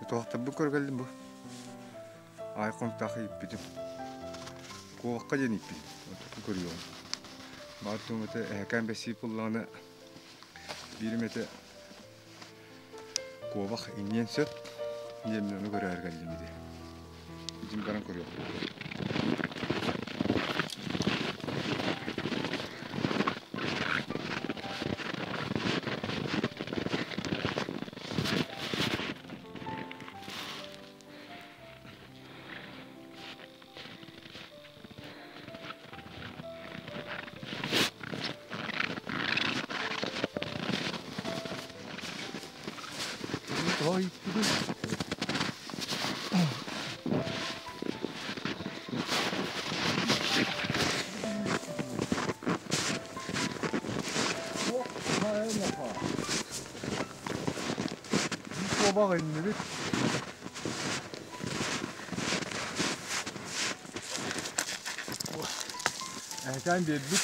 Туохтарбын көргөллүм бу. Ай хонтах ииппитим. Куохха диэн ииппитим. Отукку көрүөҕүм. Баар туом этэ эһэкээн бэссии пуллаҕына биирим этэ куобах иҥниэн сөп диэн ону көрөөр кэллим ити. Итин баран көрүөхпүт. Куобах иннибит. Эһэкээн биэрбит.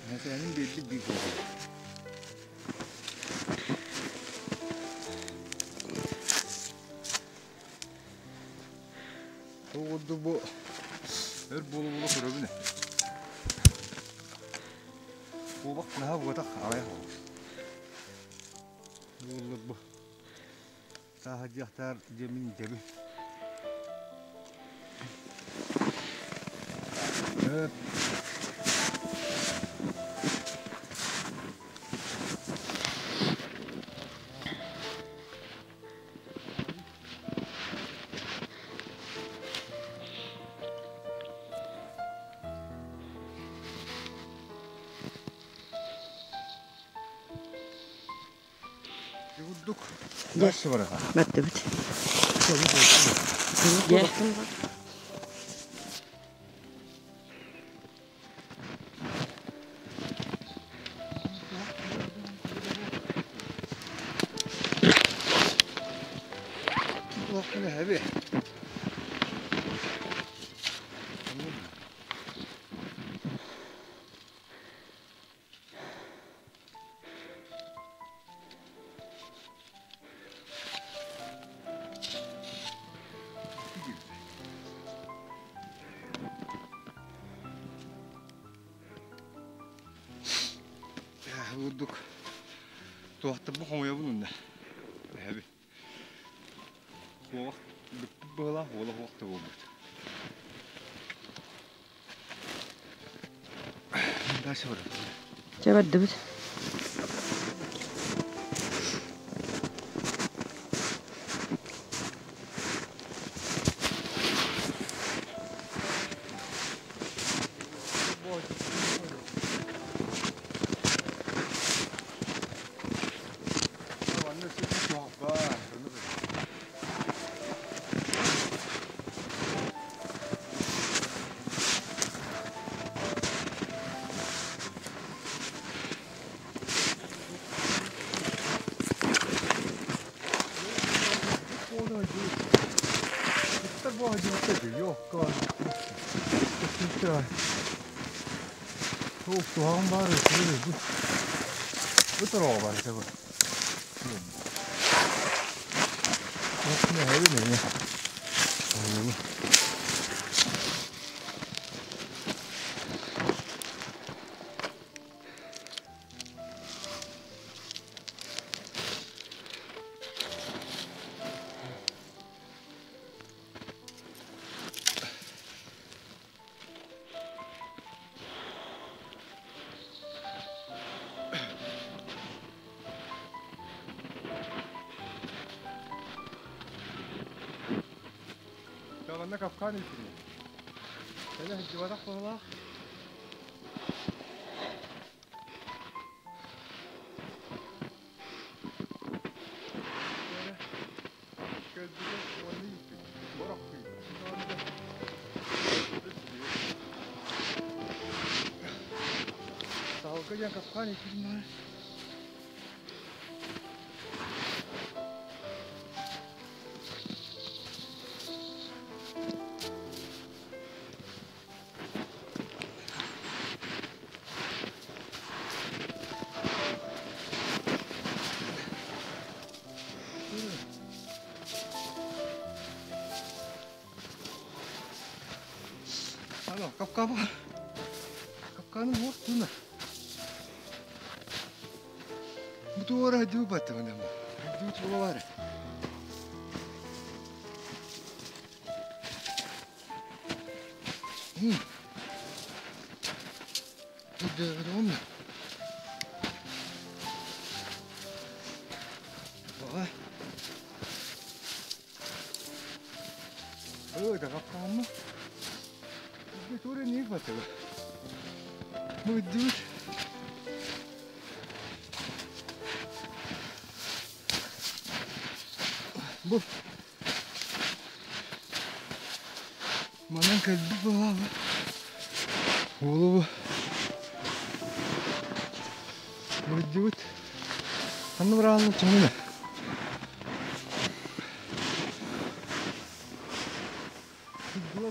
Эһэкээнин биэрбит биир куобах. Ол курдук бу өр буола-буола көрөбүн ээ. Куобах наһаа буотах аҕыйах оҕус. Буоллар бу сааһа диэхтээр диэммин итэбин. Өп. Курдук. Дальше бараха. Баттыбыт. Дьэ. Heavy. Курдук туохтарбын хомуйабын уонна эһэби куобах бүппүт быһыылаах уола суох да буолбут. Дальше барабыт. Чэ бардыбыт. Туох баар бу туруоҕа баар этэ бу. Манна капкан иитиллэр. Кэлэ сылдьыбатах быһыылаах. Кэлбитэ уонна ииппит. Борох Саһылга диэн капкан иитилиннэҕэ. Алло, капкан. Капканым уох туна. Бу туора дуу баттамын. Дуу чуолар. Тут Бу манан кэлбит буолаабыт. Уолу бу Ханна быраҕаллар чоҥуна. Бу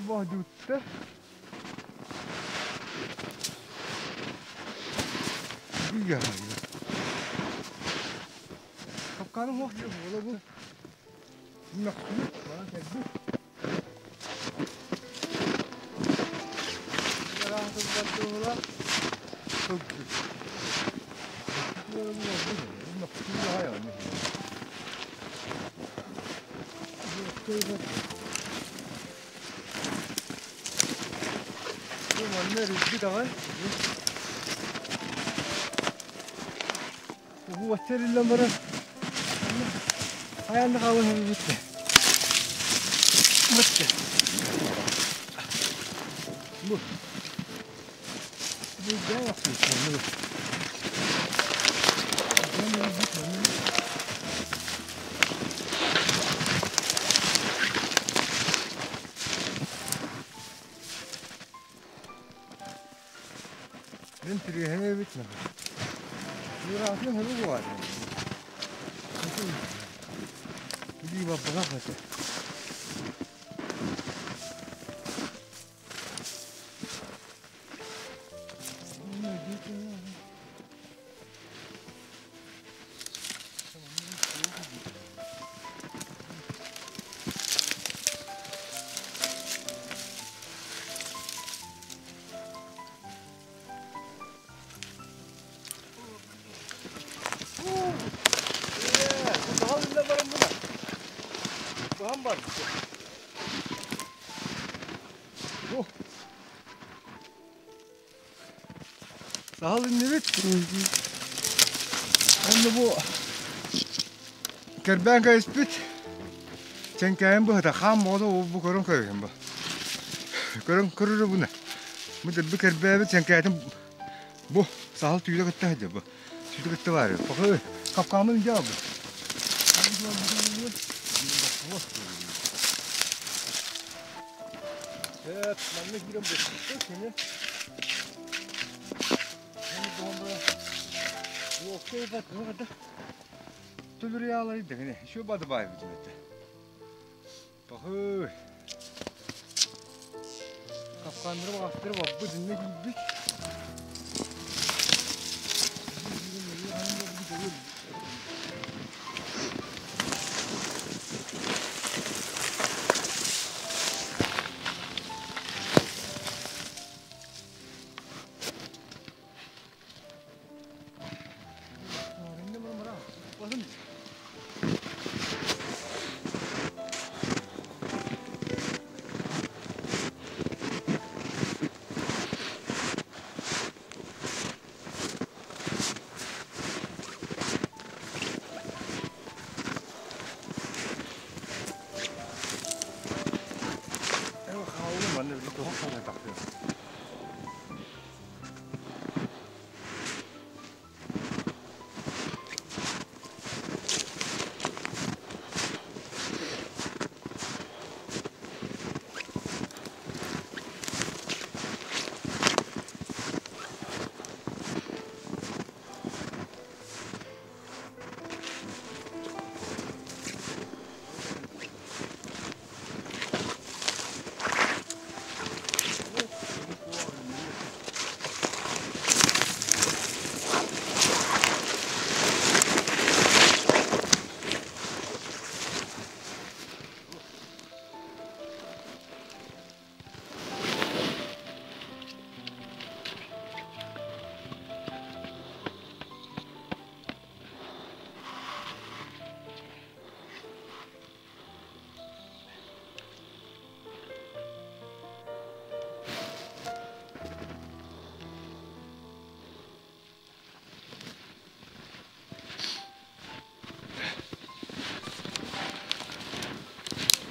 Капканым уох буола бу. Мөхсүбүт, манан кэлбит. Манна эрийбит аҕай. Уһуочча эриллэн баран хайаан да хаалан бүттэ. Бүттэ. Бу. Бу дьаах. Мин түрүөһэҥэ эбит Юратын хөрү буолар. Билии баббаҕа хата. Сахал иннибит. Онно бу кэрбээн кэйиспит. Чэҥкээйин быһыта хаан моҕото бу көрөн көрүһүн бу. Көрөн көрөрө буна. Бу дэлби кэрбээбит чэҥкээтин бу сахал түүлэ кытта сылдьар бу. Түүлэ кытта баар. Пахы капкаамын дьаа бу. Evet, манна киирэн бу. Кини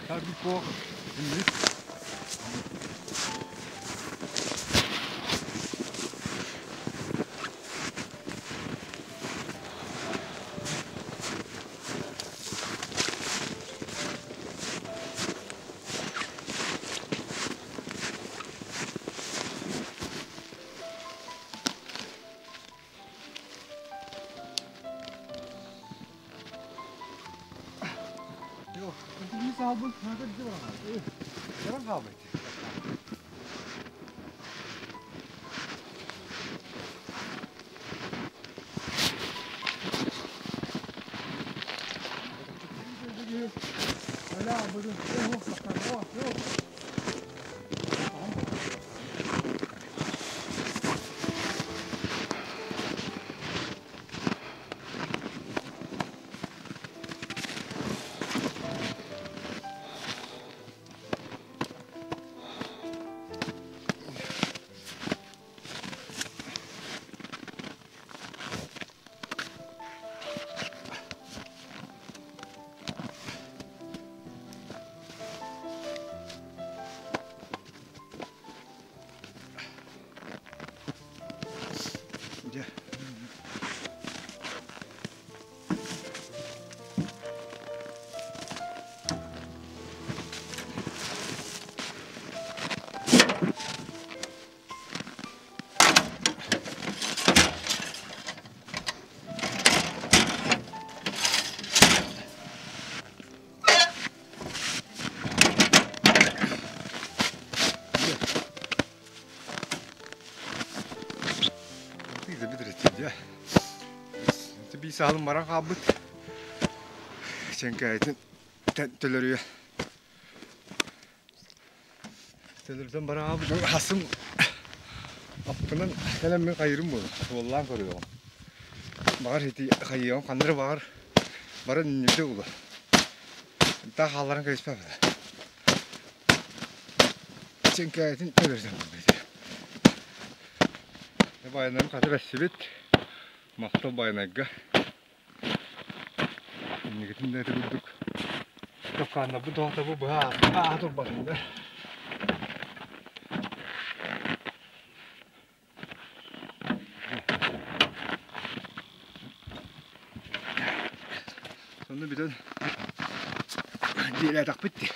Тарбикох Дьэ. Биир саалым баран хаалбыт. Чэҥкээтин төлөрүйэ. Төлөрүтэн баран хаалбыт. Хасым аппынан кэлэн мин хайырым буолар. Суоллаан көрүөҕүм. Баҕар ити хайыаҕым ханна эрэ баҕар баран иннибитэ буолуо. Таах хаалларан кэбиспэт этэ. Чэҥкээтин төлөрүтэн барбыт. Байанайым хата бэссибит. Махтал Байанайга. Инникитин да ити курдук капкааннарбыт тоҕо быһа ааһа турбатыннар. Сонно бүтэн дьиэлээтэхпит дии.